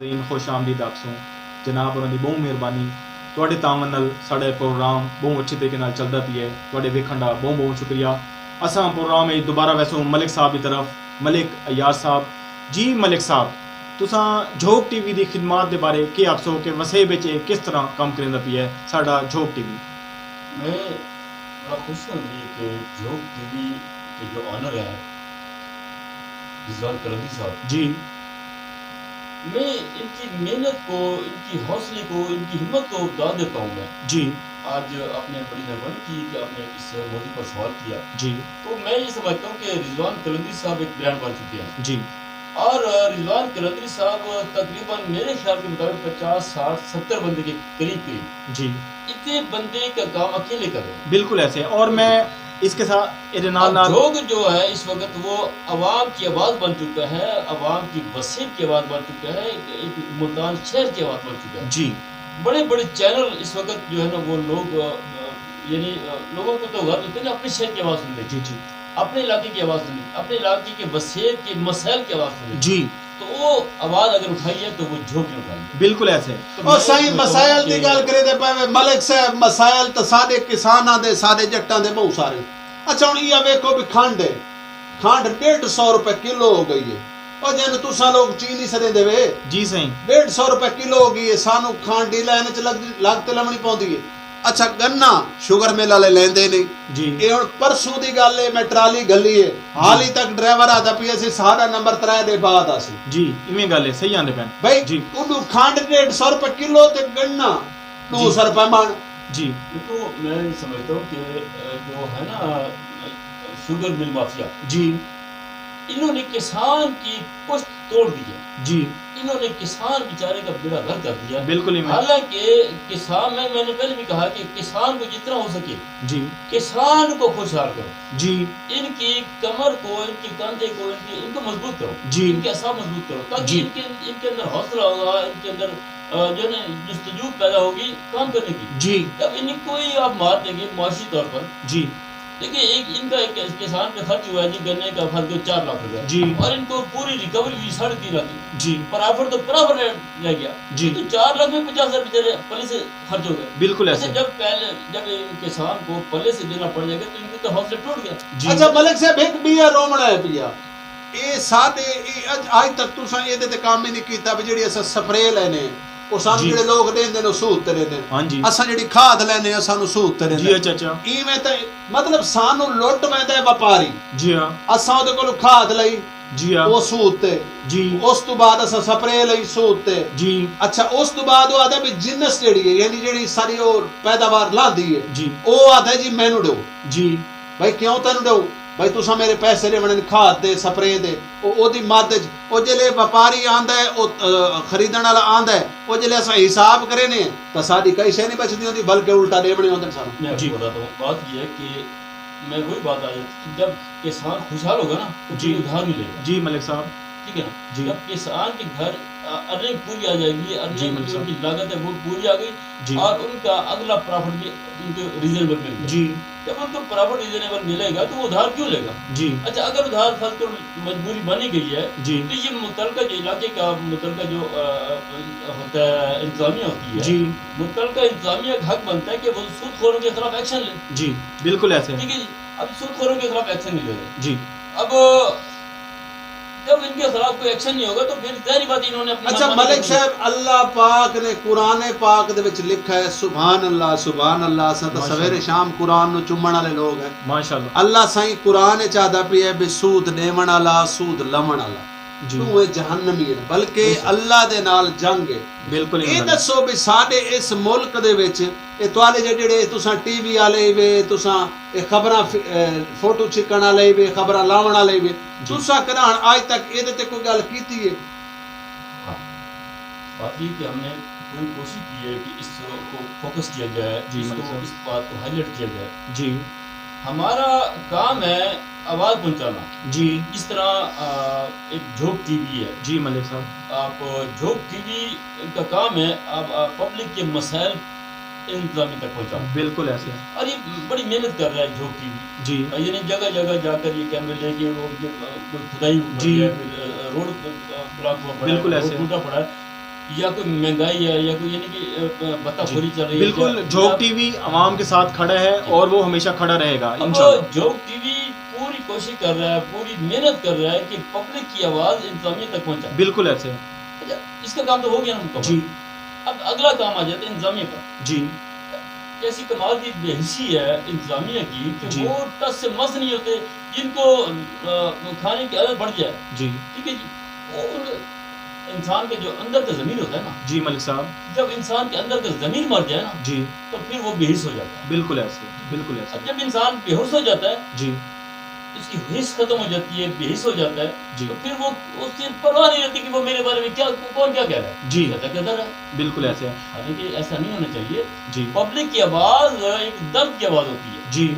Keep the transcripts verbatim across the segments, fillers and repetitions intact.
ناظرین، خوش آمدید آکھسوں۔ جناب ہوراں دی ٻہوں مہربانی، تہاݙے تعاون نال ساݙا اے پروگرام ٻہوں اچھے طریقے نال چلدا پیا ہے۔ تہاݙے ویکھݨ دا ٻہوں ٻہوں شکریہ۔ اساں پروگرام اچ دوبارہ ویسوں ملک صاحب دی طرف۔ ملک عیاض صاحب، جی ملک صاحب، تساں جھوک ٹی وی دی خدمات دے بارے کے آکھسو کہ وسیب اچ اے کس طرح کم کریندا پیا ہے ساݙا جھوک ٹی وی؟ میں بڑا خوش ہوں جی کہ جھوک ٹی وی کے جو آنر ہیں رضوان قلندری صاحب، جی۔ میں ان کی محنت کو، ان کی حوصلے کو، ان کی ہمت کو داد دیتا ہوں میں۔ جی۔ آج آپ نے بڑی مہربانی کی کہ آپ نے اس موضوع پر سوال کیا۔ جی۔ تو میں یہ سمجھتا ہوں کہ رضوان قلندری صاحب ایک برانڈ بن چکے ہیں۔ جی۔ اور رضوان قلندری صاحب تقریباً میرے خیال کے مطابق پچاس، ساٹھ، ستر بندے کے قریب قریب۔ جی۔ اتنے بندے کا کام اکیلے کر رہے ہیں۔ بالکل ایسے۔ اور میں اس کے ساتھ، ایدے نال اور نال جھوک جو ہے اس وقت وہ عوام کی آواز بن چکا ہے، عوام کی وسیب کی آواز بن چکا ہے، ایک ملتان شہر کی آواز بن چکا ہے۔ جی۔ بڑے بڑے چینل اس وقت جو ہے نا وہ لوگ، آ، آ، یعنی، آ، لوگوں کو تو غرض ہوتے ہیں اپنے شہر کی آواز سننے کی، جی، جی۔ اپنے علاقے کی آواز سننے کی، اپنے علاقے کے وسیب کے مسائل کی آواز سننے کی۔ جی۔ تو وہ آواز اگر اٹھائی ہے تو وہ جھوک نے اٹھائی ہے۔ بالکل ایسے۔ تو او میں سائیں، یہ مسائل دی کہ ڳالھ کریندے پئے وے ملک صاحب، مسائل تاں ساݙے کساناں دے، ساݙے جٹاں دے ٻہوں سارے۔ اچھا، ہݨ ایہا ویکھو بھی کھنڈ ہے، کھنڈ ݙیڈھ سو روپے کلو ہو ڳئی ہے۔ او جن تساں لوگ چینی سݙیندے وے، جی سائیں۔ ݙیڈھ سو روپے کلو ہو ڳئی ہے، سانوں کھنڈ دی لائن اچ لڳ، لڳ تے لوݨی پوندی ہے۔ اچھا، گنا شوگر مل والے لیندے نہیں۔ جی۔ اے ہݨ پرسوں دی ڳالھ ہے، میں ٹرالی گھلی ہے، جی۔ حالی تک ڈرائیور آہدا پیا سی ساݙا نمبر ترے دے بعد آسی۔ جی، ایویں ڳالھ ہے، صحیح آندے پئن۔ بھائی، جی۔ اݙوں کھنڈ ݙیڈھ سو روپے کلو تے گنا ݙو سو روپے مݨ۔ جی۔ دیکھو، میں سمجھتا ہوں کہ، اے، جو ہے نا، اے، شوگر مل مافیا، جی۔ انہوں نے کسان کی پشت توڑ دی ہے۔ جی۔ انہوں نے کسان بیچارے کا بیڑا غرق کر دیا۔ بالکل ایویں۔ حالانکہ کسان، میں، میں نے پہلے بھی کہا کہ کسان کو جتنا ہو سکے، جی۔ کسان کو خوشحال کرو۔ جی۔ ان کی کمر کو، ان کے کندھے کو، ان کے، ان کو مضبوط کرو۔ جی۔ ان کے اعصاب مضبوط کرو، تاکہ، جی۔ ان کے، ان کے اندر حوصلہ ہوگا، ان کے اندر، آ، جو ہے نا، جستجو پیدا ہوگی کام کرنے کی۔ جی۔ جب ان کو ہی آپ مار دیں گے معاشی طور پر، جی۔ دیکھیں، ایک ان کا، ایک کسان پہ خرچ ہوا ہے جی، گنے کا خرچ ہوا چار لاکھ روپیہ۔ جی۔ اور ان کو پوری ریکوری ہوئی ساڑھے تین لاکھ کی۔ جی۔ پرافٹ تو پرافٹ رہ، رہ گیا۔ جی۔ تو چار لاکھ میں پچاس ہزار بیچارے پہلے سے خرچ ہو گئے۔ بالکل ایسے۔ اچھا، جب پہلے، جب ان کسان کو پہلے سے دینا پڑ جائے گا تو ان کے تو حوصلے ٹوٹ گیا۔ جی۔ اچھا ملک صاحب، ایک بیا رومنا ہے پیا۔ اے ساݙے، اے اڄ، اڄ تک تساں ایندے تے کم ہی نہیں کیتا، بھی جیڑھی اساں سپرے لینے، او سانوں، جی۔ جیڑھے لوگ ݙیندے نے، او سود تے ݙیندے نے۔ ہاں جی۔ اساں جیڑھی کھاد لینے، او سانوں سود تے ݙیندے۔ جی، اچھا، اچھا۔ ایویں تے، مطلب، سانوں لٹ ویندا ہے وپاری۔ جی ہاں۔ اساں اوندے کولوں کھاد لئی، جی ہاں۔ او سود تے۔ جی۔ اس توں بعد اساں سپرے لئی سود تے۔ جی۔ اچھا، اس توں بعد او آہدا بھی جنس جیڑھی ہے، یعنی جیڑھی ساری او پیداوار لاندی ہے، جی۔ او آہدا جی مینوں ݙیو۔ جی۔ بھائی کیوں تینوں ݙیوں؟ بھائی تساں میرے پیسے ݙیوݨے نے کھاد دے، سپرے دے، او، اوندی مد اچ، او جیلے وپاری آندا ہے، او، آ، خریدݨ والا آندا ہے، او جیلے اساں حساب کرینے تاں ساݙی کئی شے نہیں بچدی ہوندی، بلکہ الٹا ݙیوݨے ہوندن سانوں۔ میں آپ، جی۔ کو بتاتا ہوں، بات یہ ہے کہ میں وہی بات آ جاتی ہے کہ جب کسان خوشحال ہوگا نا، تو، جی۔ کوئی ادھار نہیں لے گا۔ جی ملک صاحب۔ ٹھیک ہے نا؟ جی۔ جب کسان کے گھر، آ، ارننگ پوری آ جائے گی، ارننگ، جی ملک صاحب۔ کی لاگت ہے وہ پوری آ گئی، جی۔ اور ان کا اگلا پرافٹ بھی ان کو ریزنیبل مل گیا۔ جی۔ جب ان کو پرافٹ ریزنیبل ملے گا تو وہ ادھار کیوں لے گا؟ جی۔ اچھا، اگر ادھار فرض کرو مجبوری بنی گئی ہے، جی۔ تو یہ متعلقہ جو علاقے کا، متعلقہ جو، آ، آ، ہوتا ہے، انتظامیہ ہوتی ہے، جی۔ متعلقہ انتظامیہ کا حق بنتا ہے کہ وہ سود خوروں کے خلاف ایکشن لے۔ جی، بالکل ایسے۔ ٹھیک ہے جی، اب سود خوروں کے خلاف ایکشن نہیں لے رہے۔ جی۔ اب جب ان کے خلاف کوئی ایکشن نہیں ہوگا تو پھر ظاہری بات انہوں نے اپنی، اچھا، منمانی ملک کی۔ صاحب، اللہ پاک نے قرآن پاک دے وچ لکھا ہے، سبحان اللہ، سبحان اللہ، اساں تاں، ماشاءاللہ۔ سویرے شام قرآن نو چومݨ والے لوگ ہیں۔ ماشاءاللہ۔ اللہ سائیں قرآن وچ آہدا پیا ہے بے سود ݙیوݨ والا، سود لوݨ والا، جی۔ ݙوہیں جہنمی ہیں، بلکہ، بے شک۔ اللہ دے نال جنگ ہے۔ بالکل اے ایمان۔ دسو بھی ساݙے اس ملک دے وچ اے تہاݙے جے، جیڑھے تساں ٹی وی والے وے، تساں اے خبراں ف-، اے فوٹو چھکݨ والے وے، خبراں لاوݨ والے وے، جی۔ تساں کݙاہݨ اڄ تک ایندے تے کوئی ڳالھ کیتی ہے؟ ہاں۔ بات یہ کہ ہم نے پوری کوشش کی ہے کہ اس کو فوکس کیا جائے، جی، اس ملک کو، صاحب۔ اس بات کو ہائی لائٹ کیا جائے۔ جی۔ ہمارا کام ہے آواز پہنچانا۔ جی۔ اس طرح، آ، ایک جھوک ٹی وی ہے۔ جی ملک صاحب۔ آپ، جھوک ٹی وی کا کام ہے، آپ، آپ پبلک کے مسائل انتظامیہ تک پہنچاؤ۔ بالکل ایسے۔ اور یہ بڑی محنت کر رہا ہے جھوک ٹی وی۔ جی۔ یعنی جگہ جگہ جا کر یہ کیمرے لے کے وہ، یہ، کوئی کھدائی ہو پڑی، جی۔ ہے، کوئی روڈ بلاک ہوا پڑا ہے، بالکل روڈ ایسے۔ ٹوٹا پڑا ہے۔ یا کوئی مہنگائی ہے، یا کوئی، یعنی کہ بھتہ خوری چل رہی ہے، بالکل۔ جھوک ٹی وی عوام کے ساتھ کھڑا ہے اور وہ ہمیشہ کھڑا رہے گا، انشاءاللہ۔ جھوک ٹی وی پوری کوشش کر رہا ہے، پوری محنت کر رہا ہے کہ پبلک کی آواز انتظامیہ تک پہنچائے۔ بالکل ایسے ہے۔ اچھا، اس کا کام تو ہو گیا نا مکمل۔ جی۔ اب اگلا کام آ جاتا ہے انتظامیہ کا۔ جی۔ ایسی کمال کی بے حسی ہے انتظامیہ کی کہ جی۔ وہ ٹس سے مس نہیں ہوتے، جن کو کھانے کی عادت بڑھ جائے۔ جی۔ ٹھیک ہے جی۔ وہ انسان کے جو اندر کا ضمیر ہوتا ہے نا، جی ملک صاحب، جب انسان کے اندر کا ضمیر مر جائے نا، جی، تو پھر وہ بے حس ہو جاتا ہے۔ بالکل ایسے، بالکل ایسے۔ اب جب انسان بے حس ہو جاتا ہے، جی، اس کی حس ختم ہو جاتی ہے، بے حس ہو جاتا ہے، جی، تو پھر وہ اس کی پرواہ نہیں رہتی کہ وہ میرے بارے میں کیا، کون کیا کہہ رہا ہے۔ جی۔ کہتا کہتا رہا۔ بالکل ایسے ہے۔ حالانکہ ایسا نہیں ہونا چاہیے۔ جی۔ پبلک کی آواز ایک درد کی آواز ہوتی ہے۔ جی۔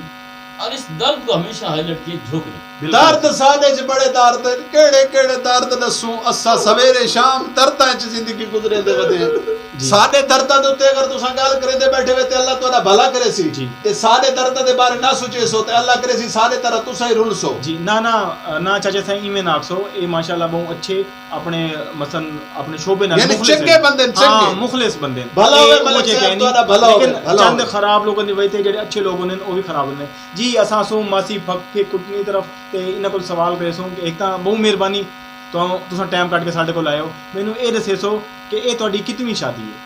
اور اس درد کو ہمیشہ ہائی لائٹ کیے جھوک دیں۔ درد ساڈے چ بڑے درد ہن، کیڑھے کیڑھے درد ڈسوں اساں، سویرے شام درداں چ زندگی گزریندے ودے ہیں۔ جی۔ ساڈے درداں دے اتے اگر تساں گالھ کریندے بیٹھے وے تے اللہ تہاڈا بھلا کریسی، جی۔ تے ساڈے درداں دے بارے نہ سوچیسو تے اللہ کریسی ساڈے طرح تساں ہی رلسو۔ جی۔ نہ نہ نہ چاچا سائیں ایویں نہ آکھسو، اے ماشاءاللہ بہوں اچھے اپنے مثلا اپنے شعبے نال یعنی مخلص چنگے ہن۔ بندے ہن، ہاں، چنگے۔ مخلص بندے ہن۔ بھلا اے ہووے ملک اوجھے صاحب، کہنی، تہاڈا بھلا لیکن ہووے، بھلا چند ہووے۔ خراب لوگاں دی وجہ تے جیڑھے اچھے لوگ ہوندے ہن، او وی خراب ہوندے ہن۔ جی، اساں اسوں ماسی پھک پھک کٹنی طرف تے انہاں کول سوال کریسوں کہ ہک تاں بہوں مہربانی تہاڈی، تساں ٹائم کڈھ کے ساڈے کول آئے ہو۔ مینوں اے ڈسیسو کہ اے تہاڈی کتنی شادی ہے؟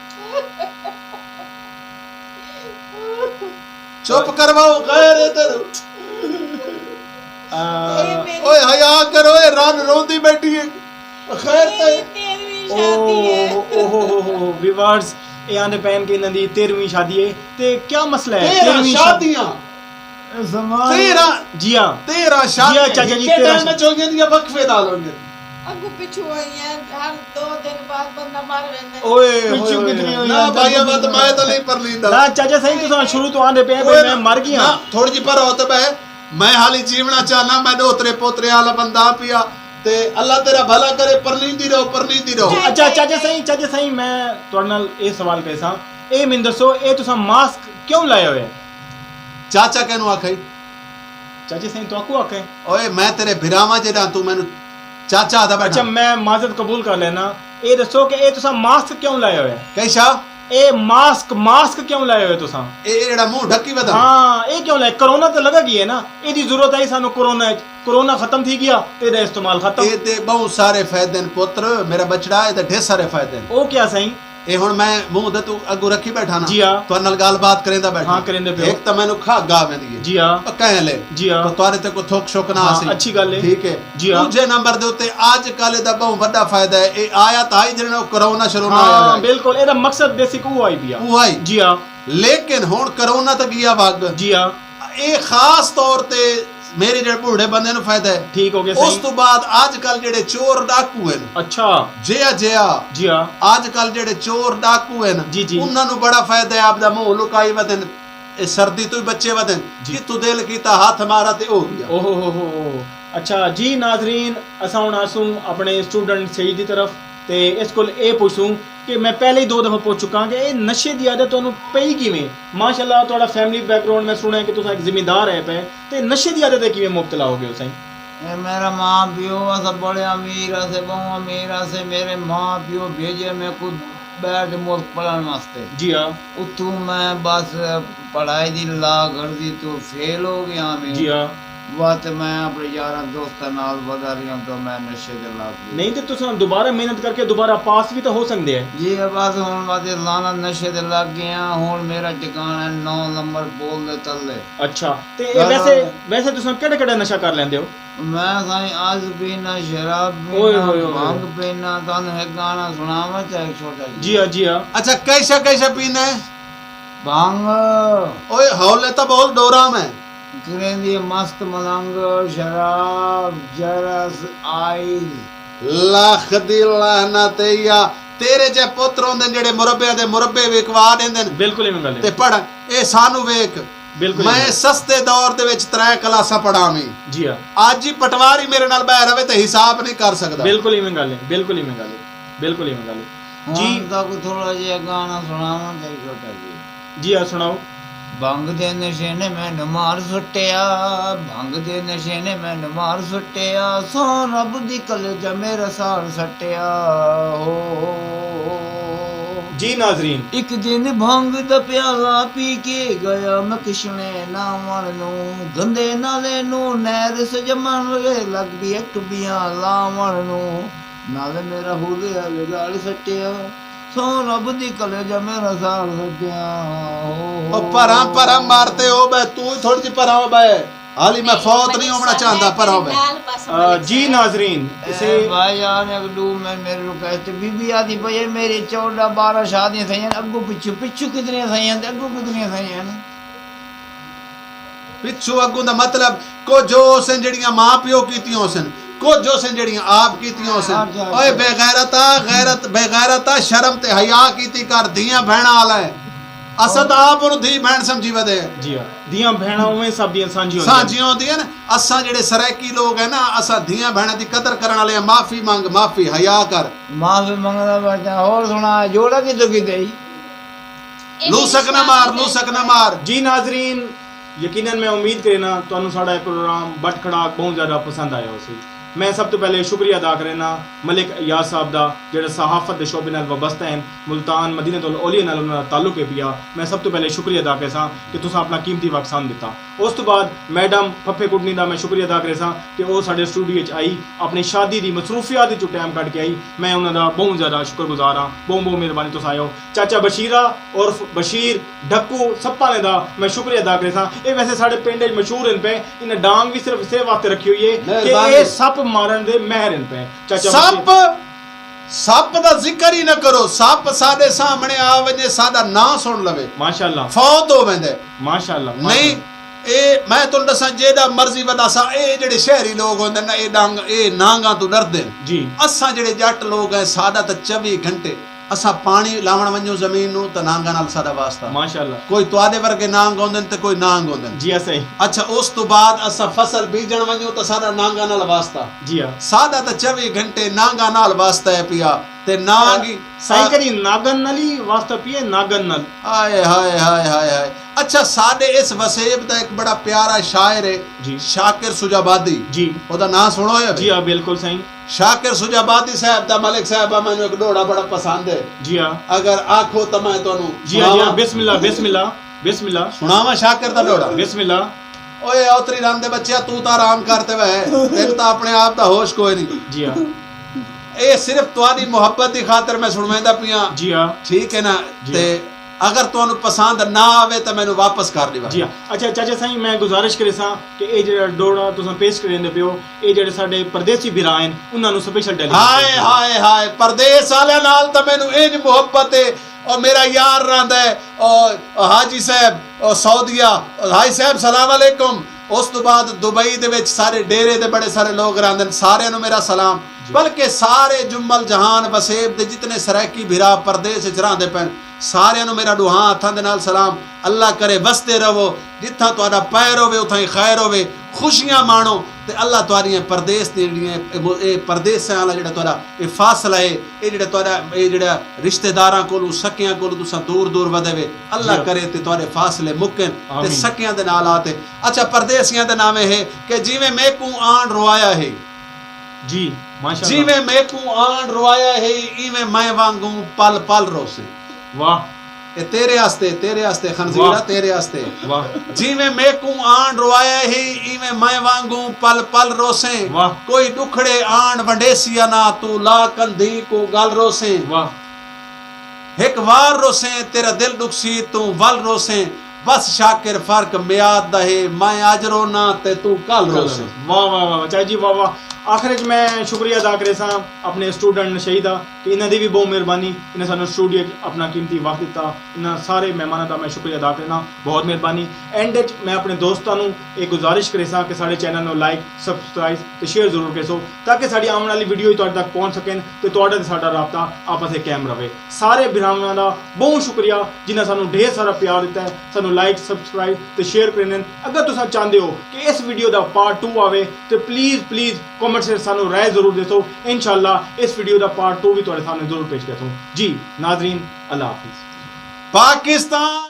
چپ کرواؤ، غیر ادھر۔ آ، اے میری اوئے حیا کرو، اے رن روندی بیٹھی ہے۔ خیر تے میری تیرہویں شادی ہے۔ او، او ہو ہو ہو، ویورز، اے آندے پئے ہن کہ انہاں دی تیرہویں شادی ہے۔ تے کیا مسئلہ ہے؟ تیرہ تیرہویں شادی۔ شادیاں۔ اے زمان۔ تیرہ۔ جی ہاں۔ تیرہ شادیاں۔ جی ہاں، چاچا جی، کیڑھے تیرہ ٹائم وچ ہوئیاں دیاں وقفے نال ہوئیاں۔ اڳوں پچھوں آئی ہیں، ہر ݙو ݙینھ بعد بندہ مر ویندے۔ اوئے ہوئے پچھوں ہوئے۔ کتنی ہوئی نہ بھائی، احمد، میں تاں نہیں پرلیندا۔ نہ چاچا سائیں، تساں شروع توں آندے پئے بھئی میں مر ڳیاں۔ نہ، تھوڑی جی پرا ہو تے ٻہہ، میں حالی جیوݨا چاہنا، میں ݙوہترے پوترے آلا بندہ پیا، تے اللہ تیرا بھلا کرے، پرلیندی رہو، پرلیندی رہو۔ اچھا چاچا سائیں، چاچا سائیں، میں تہاݙے نال اے سوال کریساں، اے مینوں ݙسو، اے تساں ماسک کیوں لائے ہوئے؟ چاچا کینوں آکھئی؟ چاچے سئیں تہاکوں آکھیں۔ اوئے میں تیرے بھراواں جیڈاں توں مینوں چاچا آہدا بیٹھاں۔ اچھا میں معذرت قبول کر لینا۔ اے ڈسو کہ اے تساں ماسک کیوں لائے ہوئے؟ کیشا؟ اے ماسک ماسک کیوں لائے ہوئے تساں؟ اے جیڑھا منہ ڈھکی ودا۔ ہاں اے کیوں لائے؟ کرونا تے لگا گی ہے نا۔ ایدی ضرورت ہئی سانوں کرونا اچ۔ کرونا ختم تھی گیا تے ایدا استعمال ختم۔ اے دے بہوں سارے فائدے ہن پتر میرا بچڑا اے دے ڈھیر سارے فائدے ہن۔ او کیا سئیں؟ اے ہݨ میں منہ دے توں اڳوں رکھی ٻیٹھاں نا، جی ہا۔ تہاݙے نال ڳالھ بات کریندا ٻیٹھاں۔ ہاں، کریندے پیو۔ ہک تاں مینوں کھا گا ویندی ہے۔ جی ہا۔ او کہیں لے۔ جی ہا۔ تاں تہاݙے تے کوئی تھک شک نہ ہاں، ہسی۔ اچھی ڳالھ ہے۔ ٹھیک ہے۔ جی ہا۔ ݙوجھے نمبر دے اتے اڄ کل دا ٻہوں وݙا فائدہ ہے۔ اے آیا تاں ہئی جݙݨ او کرونا شرونا آیا ہاں، ہئی۔ بالکل۔ ایدا مقصد بیسک اوہو ہئی پیا۔ اوہو ہئی۔ جی ہا۔ لیکن ہݨ کرونا تاں ڳیا وڳ۔ جی ہا۔ اے خاص طور تے میرے جیڑھے ٻوڑھے بندے نوں فائدہ ہے۔ ٹھیک ہو گئے سائیں۔ اس توں بعد اج کل جیڑھے چور ڈاکو ہن۔ اچھا۔ جیا جیا۔ جیا۔ اج کل جیڑھے چور ڈاکو ہن۔ جی جی۔ انہاں نوں بڑا فائدہ ہے، آپ دا منہ لکائی ودن۔ اے سردی توں ہی بچے ودن۔ جی۔ جتھوں دل کیتا ہتھ مارا تے او گیا۔ اوہو ہو ہو ہو۔ اچھا جی ناظرین، اساں ہن آسوں اپنے اسٹوڈنٹ سعید دی طرف۔ تے اس کول اے پچھسوں کہ میں پہلے ہی دو دفعہ پچھ چکاں کہ اے نشے دی عادت تہانوں پئی کیویں؟ ماشاءاللہ تہاڈا فیملی بیک گراؤنڈ میں سنڑیا کہ تساں ہک زمیندار ہے پئے تے نشے دی عادت تے کیویں مبتلا ہو گئے ہو سائیں؟ اے میرا ماں پیو اساں بڑے امیر ہسے بہوں امیر ہسے میرے ماں پیو بھیجے میکوں بیر دے ملک پڑھن واسطے۔ جی ہاں۔ اتھوں میں بس پڑھائی دی لا غرضی توں فیل ہو گیا میں۔ جی ہاں۔ وت میں اپݨے یاراں دوستاں نال ودا ریہم تاں میں نشے دے لڳ ڳیا۔ نئیں تے تساں دوبارہ محنت کر کے دوبارہ پاس وی تاں ہو سڳدے ہے۔ جی بس ہݨ وت اے لعنت نشے دے لڳ ڳیاں ہݨ میݙا ٹکاݨا ہے نو نمبر پول دے تلے۔ اچھا تے اے ویسے ویسے تساں کیڑھا کیڑھا نشہ کر لیندے ہو؟ میں سائیں از پینا شراب پینا بھنگ پینا تانوں ہک گانا سݨاواں چا ہک چھوٹا جیہا۔ جی ہا جی ہا۔ اچھا کیشا کیشا پینا ہے؟ بھنگ۔ اوئے ہولے تاں بول ڈورا میں۔ کریندی مست ملنگ، شراب، جرس، آئس۔ لکھ دی لعنت اے یا تیرے جے پتر ہوندن جیڑھے مربیاں دے مربے وکوا ڈیندن۔ بالکل ایویں گل ہے۔ تے پڑھ اے سانوں ویکھ۔ بالکل ایویں۔ میں سستے دور دے وچ ترے کلاساں پڑھاویں۔ جی ہاں۔ اج ہی پٹواری میرے نال بہہ رہوے تے حساب نئیں کر سگدا۔ بالکل ایویں گل ہے۔ بالکل ایویں گل ہے۔ بالکل ایویں گل ہے۔ جی۔ ہن تاکوں تھوڑا جیہا گانا سنڑاواں چاہی چھوٹا جیہا۔ جی ہا سنڑاؤ۔ بھنگ دے نشے نے مینوں مار سٹیا۔ بھنگ دے نشے نے مینوں مار سٹیا۔ سو رب دی کلیجہ میرا سار سٹیا۔ ہو ہو ہو ہو۔ جی ناظرین۔ اک دن بھنگ دا پیالہ پی کے گیا میں کشنے ناوݨ نوں، گندے نالے نوں نہر سجمݨ لگے، لڳ پی اکھ بیاں لاوݨ نوں، نالے میرا حوضے آلے ڳال سٹیا، سو رب دی کلیجہ میرا ساڑ سٹیا۔ او پرھاں پرھاں مارتے او بے، توں وی تھوڑی جی پرھاں ہو بے۔ حالی میں فوت نہیں ہووݨا چاہندا، پرھاں ہو بے۔ جی ناظرین، اسے بھائی جان اک ݙو میں میرے ریکویسٹ، بی بی آدھی پئی ہے میری چوݙاں ٻارہاں شادیاں تھئین، اڳوں پچھوں، پچھوں کتنیاں تھئین تے اڳوں کتنیاں تھئین؟ پچھوں اڳوں دا مطلب کجھ او ہوسن جیڑھیاں ماء پیو کیتیاں ہوسن، کجھ ہوسن جیڑھیاں آپ کیتیاں ہوسن۔ اوئے بے غیرتا، غیرت، بے غیرتا، شرم تے حیا کیتی کر، دھیاں بھیناں آلا ہے۔ اساں تاں آپ اونوں دھی بھین سمجھی ودے ہیں۔ جی ہاں، دھیاں بھیناں اوویں سب دیاں سانجھیاں ہوندیاں۔ سانجھیاں ہوندیاں ہن۔ اساں جیڑھے سرائیکی لوگ ہیں نا، اساں دھیاں بھیناں دی قدر کرݨ آلے ہیں۔ معافی منگ، معافی، حیا کر۔ معافی منگدا ٻیٹھاں، ہور سݨا، جوڑا کتھوں کیتے ہئی؟ لوسک نہ مار، لوسک نہ مار۔ جی ناظرین، یقینا میں امید کرینداں تہانوں ساݙا اے پروگرام بٹ کھڑاک ٻہوں زیادہ پسند آیا ہوسی۔ میں سب توں پہلے شکریہ ادا کرینداں ملک ایاز صاحب دا، جیڑھے صحافت دے شعبے نال وابستہ ہن، ملتان مدینۃ الاولیاء نال انہاں دا تعلق ہے پیا۔ میں سب توں پہلے شکریہ ادا کریساں کہ تساں اپݨا قیمتی وقت سانھ ݙتا۔ اس توں بعد میڈم پھپھے کڈنی دا میں شکریہ ادا کریساں کہ او ساݙے سٹوڈیو اچ آئی، اپݨی شادی دی مصروفیات اچوں ٹائم کڈھ کے آئی۔ میں انہاں دا ٻہوں زیادہ شکر گزار ہاں۔ ٻہوں ٻہوں مہربانی تساں آئے ہو۔ چاچا بشیرہ عرف بشیر ڈھکو سپاں نے دا میں شکریہ ادا کریساں۔ اے ویسے ساݙے پنڈ اچ مشہور ہن پئے، انہاں ڈانگ وی صرف اسے واسطے رکھی ہوئی ہے کہ اے سپ مارݨ دے ماہر ہن پئے۔ چاچا بشیر۔ سپ، سپ دا ذکر ہی نہ کرو، سپ ساݙے سامݨے آ ونڄے ساݙا ناں سݨ لوے۔ ماشاءاللہ۔ فوت ہو ویندے۔ ماشاءاللہ۔ نہیں۔ اے میں تہاݙوں ݙساں، جیݙا مرضی وݙا سا، اے جیڑھے شہری لوگ ہوندن نا، اے ݙانگ، اے نانگاں توں ݙردن۔ جی۔ اساں جیڑھے ڄٹ لوگ ہیں، ساݙا تاں چووی گھنٹے اساں پاݨی لاوݨ ونڄوں زمین نوں تاں نانگاں نال ساݙا واسطہ۔ ماشاءاللہ۔ کوئی تہاݙے ورگے نانگ ہوندن تے کوئی نانگ ہوندن۔ جی ہاں سئیں۔ اچھا، اس توں بعد اساں فصل بیجݨ ونڄوں تاں ساݙا نانگاں نال واسطہ۔ جی ہاں۔ ساݙا تاں چووی گھنٹے نانگاں نال واسطہ ہے پیا۔ تے نانگ ہی سائیں کری ناگن نال ہی واسطہ پیے، ناگن نال۔ ہائے ہائے ہائے ہائے ہائے۔ اچھا، ساݙے اس وسیب دا ہک بڑا پیارا شاعر ہے، جی۔ شاکر سجابادی۔ جی۔ اودا ناں سݨو ہے؟ جی ہاں، بالکل سائیں۔ شاکر سجابادی صاحب دا، ملک صاحب، مینوں ہک ݙوہڑا بڑا پسند ہے۔ جی ہاں۔ اگر آکھو تاں میں تہانوں جی ہاں، جی ہاں، سݨاواں۔ بسم اللہ، بسم اللہ، بسم اللہ۔ سݨاواں شاکر دا ݙوہڑا۔ بسم اللہ۔ اوئے اوتری رن دے ٻچیا، توں تاں آرام کر تے وے، تیکوں تاں اپݨے آپ دا ہوش کوئے نی۔ جی ہاں۔ اے صرف تہاݙی محبت دی خاطر میں سݨویندا پیاں۔ جی ہاں۔ ٹھیک ہے نا؟ جی ہاں۔ تے اگر تہانوں پسند نہ آوے تاں مینوں واپس کر ݙیوا۔ جی ہاں۔ اچھا چاچا سائیں، میں گزارش کریساں کہ اے جیڑھا ݙوہڑا تساں پیش کریندے پیو، اے جیڑھے ساݙے پردیسی بھرا ہن، انہاں نوں سپیشل ڈیڈیکیٹ کریساں۔ ہائے ہائے ہائے، پردیس آلیاں نال تاں مینوں انج محبت ہے۔ او میرا یار رہندا ہے، او، او حاجی صاحب، او سعودیہ، او حاجی صاحب سلام علیکم۔ اس توں بعد دبئی دے وچ سارے ڈیرے دے بڑے سارے لوگ رہندے ہن، ساریاں نوں میرا سلام۔ جی۔ بلکہ سارے جمل جہان وسیب دے جتنے سرائیکی بھرا پردیس وچ رہندے پئن، ساریاں نوں میرا ݙوہاں ہتھاں دے نال سلام۔ اللہ کرے وسدے رہو، جتھاں تہاݙا پیر ہووے اتھاں ہی خیر ہووے، خوشیاں ماݨو۔ تے اللہ تہاݙیاں پردیس دی جیڑھیاں، اے مو-، اے پردیساں آلا جیڑھا تہاݙا اے فاصلہ ہے، اے جیڑھا تہاݙا، اے جیڑھا رشتہ داراں کولوں، سکیاں کولوں تساں دور دور ودے وے، اللہ جی۔ کرے تے تہاݙے فاصلے مکن تے آمین۔ سکیاں دے نال آ تے۔ اچھا، پردیسیاں دے ناویں ہے کہ جیویں میکوں آن روایا ہے۔ جی، ماشاءاللہ۔ جیویں میکوں آن روایا ہے، ایویں میں وانگوں پل پل روسیں۔ واہ۔ اے تیرے آستے، تیرے آستے خنزیرا، واہ۔ تیرے آستے۔ واہ۔ جیویں میکوں آن روایا ہی، ایویں میں وانگوں پل پل روسیں۔ واہ۔ کوئی ݙکھڑے آن ونڈیسی یا نہ، توں لا کندھی کوں ڳل روسیں۔ واہ۔ ہک وار روسیں، تیرا دل ݙکھسی، توں ول روسیں۔ بس شاکر، فرق میعاد دا ہے، میں اڄ روناں تے توں کل روسیں۔ واہ واہ واہ واہ، چاچا جی واہ واہ۔ آخر اچ میں شکریہ ادا کریساں اپݨے اسٹوڈنٹ نشئی دا کہ انہاں دی وی ٻہوں مہربانی، انہاں سانوں اسٹوڈیو اچ اپݨا قیمتی وقت ݙتا۔ انہاں سارے مہماناں دا میں شکریہ ادا کرینداں، بہت مہربانی۔ اینڈ اچ میں اپݨے دوستاں نوں اے گزارش کریساں کہ ساݙے چینل نوں لائک، سبسکرائب تے شیئر ضرور کریسو تاکہ ساݙی آوݨ آلی ویڈیو وی تہاݙے تک پہنچ سکن تے تہاݙے تے ساݙا رابطہ آپس اچ قائم رہے۔ سارے بھراواں دا ٻہوں شکریہ جنہاں سانوں ڈھیر سارا پیار ݙتا ہے، سانوں لائک، سبسکرائب تے شیئر کریندن۔ اگر تساں چاہندے ہو کہ اس ویڈیو دا پارٹ ٹو آوے تے پلیز، پلیز کمنٹس اچ سانوں رائے ضرور ݙیسو۔ انشاءاللہ اس ویڈیو دا پارٹ ٹو وی تہاݙے سامݨے ضرور پیش کریسوں۔ جی ناظرین، اللہ حافظ۔ پاکستان۔